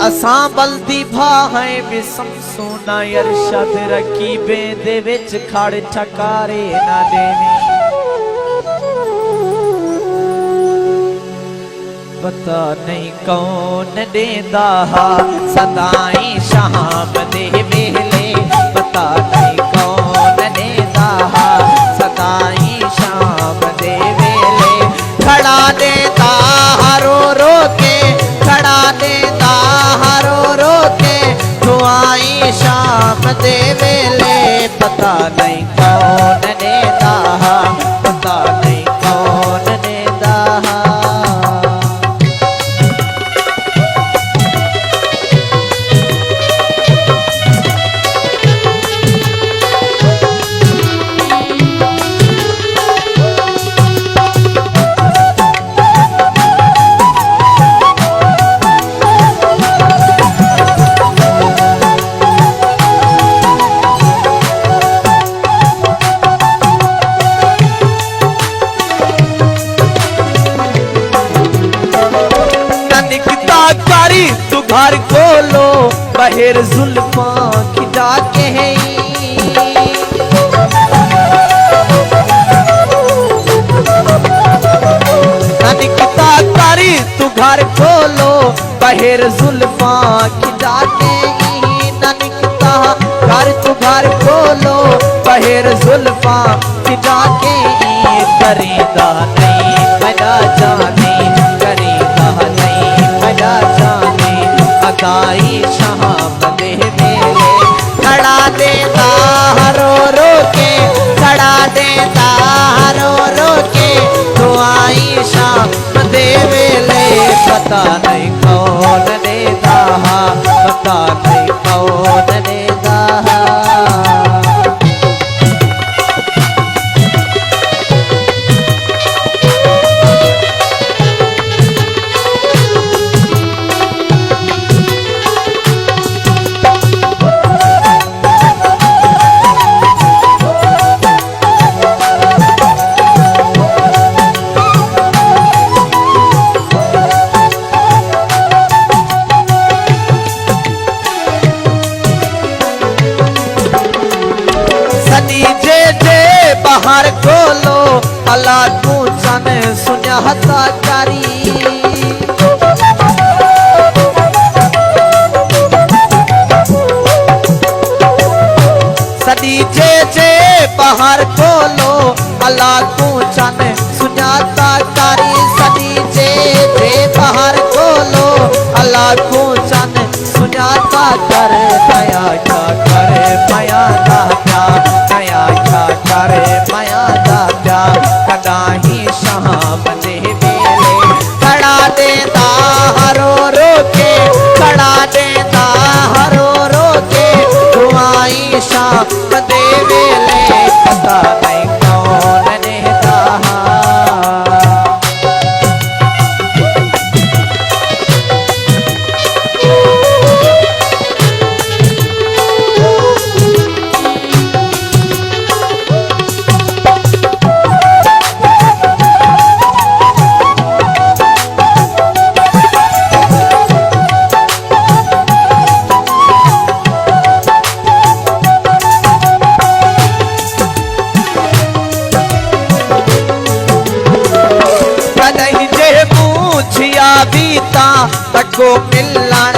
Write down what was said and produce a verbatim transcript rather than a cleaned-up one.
اساں بلدی بھا ہیں وسم سونا، ارشد رقیبیں دے وچ کھڑ ٹھکارے نہ ݙیویں۔ پتہ نئیں کون ݙیندا ہا صدائیں شام دے ویلے، پتہ نئیں کون ݙیندا ہا صدائیں شام دے ویلے۔ کھڑا ݙیندا ہا رو رو کے، کھڑا ݙیندا ہا رو رو کے، دعائیں شام دے ویلے۔ پتہ نئیں کون ݙیندا ہا، پتہ نئیں کون ݙیندا ہا۔ نہ نکتا کاری توں گھر کولو، ٻاہر زلفاں کھݙا کے ہئی۔ نہ نکتا کاری توں گھر کولو، ٻاہر زلفاں کھݙا کے ہئی۔ نہ نکتا گھر توں گھر کولو، ٻاہر زلفاں کھݙا کے ہئی۔ کریندا نئیں میݙا جانی، کریندا نئیں میݙا جانی، ادائیں شام دے ویلے۔ کھڑا ݙیندا ہا رو رو کے، کھڑا ݙیندا ہا رو رو کے، دعائیں شام دے ویلے۔ پتہ نئیں کون ݙیندا ہا، پتہ نئیں کون ݙیندا ہا۔ سݙیجے جے ٻاہر کولو، الا کوں چن سنڄاتا کری۔ سݙیجے جے ٻاہر کولو، الا کوں چن سنڄاتا کری۔ سݙیجے جے ٻاہر کولو، الا کوں چن سنڄاتا کر۔ میاں کیا کر میاں دا پیا، میاں کیا کر میاں دا پیا، کݙاہیں شام دے ویلے۔ کھڑا ݙیندا ہا رو رو کے، کھڑا ݙیندا ہا رو رو کے، دعائیں شام دے ویلے۔ پتہ نئیں کون ݙیندا ہا۔ کݙاہیں جے مونجھ آوی تاں اڳوں ملݨ